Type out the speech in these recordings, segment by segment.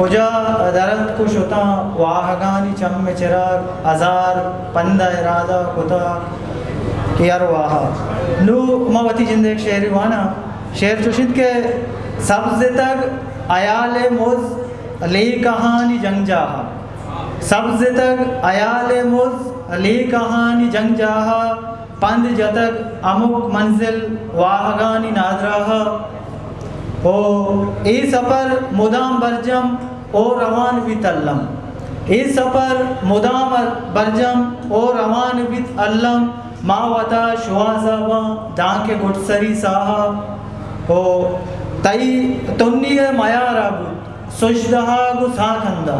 کجا دراتک و شتاں، واہگانی چم چراگ، ہزار پند ء ارادہ کتا کہ ارواہ۔ نوں ما وتی جند ء یک شعرے واناں۔ شعر چوش انت کہ سبزتگ ہیال ء مز لیکہانی جنگجاہ ء۔ سبزتگ ہیال ء مز لیکہانی جنگجاہ ء، پند جتگ ہمک منزل واہگانی نادراہ ء۔ او اے سپر مدام برجم او روان بیت الم۔ اے سپر مدام برجم او روان بیت الم۔ ما وتا شوہازا باں دانکہ گڈسری ساہ ء۔ او تئی تنی ء میارا بوت سجدہ ء گوں ساہ کندا۔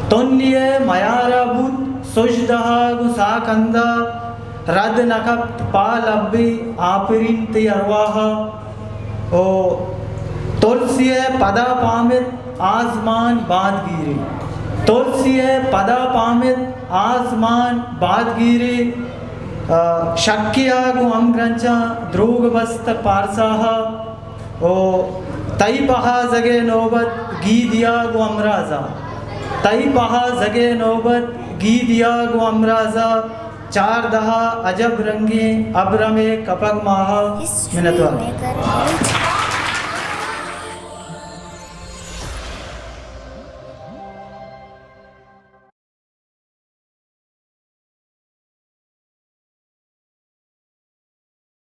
تنی ء میارا بوت سجدہ ء گوں ساہ کندا۔ رد نہ کپت پہ لبے آپرین تئی ارواہ ء۔ او ترسی ء پدا پامت آزمان بادگیرے۔ ترسی ء پدا پامت آزمان بادگیرے۔ آ، شکے ء گوں ہمگرنچاں دروگ بست پارساہ ء۔ او تئی پہازگ ء نوبت گیدیا گوں ہمرازا۔ تئی پہازگ ء نوبت گیدیا گوں ہمرازا۔ چاردہ ء عجب رنگیں ابرم ء کپگ ماہ ء۔ منتوار۔